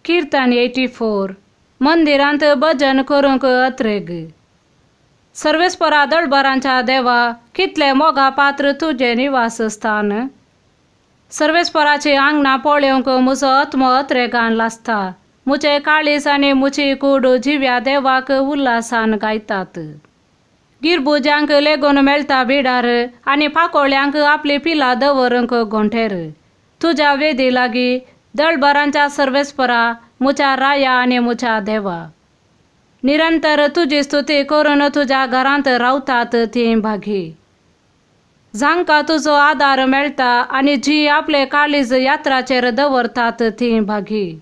किर्तन 84. मंदिरांत भजन करूंक अत्रेग. सर्वेस्परा दळबरांच्या देवा, कितले मोगा पात्र तुजें निवासस्थान. सर्वेस्पराची आंगणां पळोवंक म्हजो आत्मो अत्रेगान लासता. म्हजें काळीज आनी म्हजी कूड जिव्या देवाक उल्हासान गायतात. गिरबुज्यांक लेगून मेळटा बिडार आनी पाकोळ्यांक आपली पिलां दवरूंक घोंटेर. तुज्या वेदी लागीं दळबरांच्या सर्वेस्परा, म्हज्या राया आनी म्हज्या देवा, निरंतर तुजी स्तुती करून तुज्या घरांत रावतात तीं भागी. जांकां तुजो आदार मेळटा आनी जी आपले काळीज यात्राचेर दवरतात तीं भागी.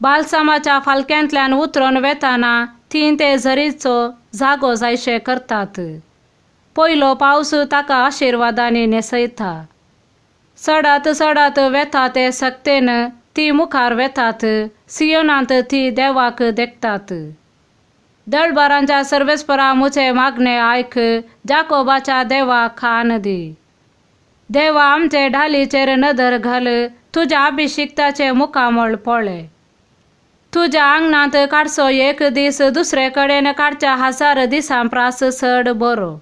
बालसामाच्या फालक्यांतल्यान उतरून वेताना तीं ते झरीचो जागो जायशे करतात. पयलो पावस ताका आशिर्वादांनी न्हेसयता. चडात चडात वेता ते सक्तेन ती मुखार वेतात. सियोनांत ती देवाक देखतात. दळबरांच्या सर्वेस्परा, म्हजें मागणें आयक. जाकोबाच्या देवा, खान दी. देवा, आमचे ढालीचेर नदर घाल. तुज्या अभिशिक्ताचें मुखामळ पळय. तुज्या आंगणांत काडचो एक दीस दुसरे कडेन काडच्या हजार दिसां प्रास चड बरो.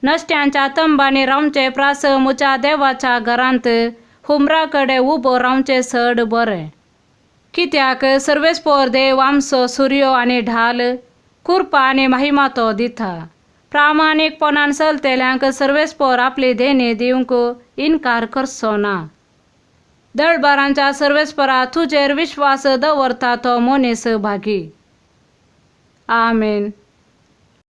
नश्ट्यांच्या तंबांनी रावचे प्रास म्हज्या देवाच्या घरांत हुमरा कडेन उबो रावचें चड बरें. कित्याक सर्वेस्पोर देव आमचो सुर्यो आनी ढाल, कृपा आनी महिमा तो दिता. प्रामाणीकपणान चलतल्यांक सर्वेस्पोर आपली देणी दिवंक इनकार करचो ना. दळबरांच्या सर्वेस्परा, तुजेर विश्वास दवरता तो मनीस भागी. आमेन.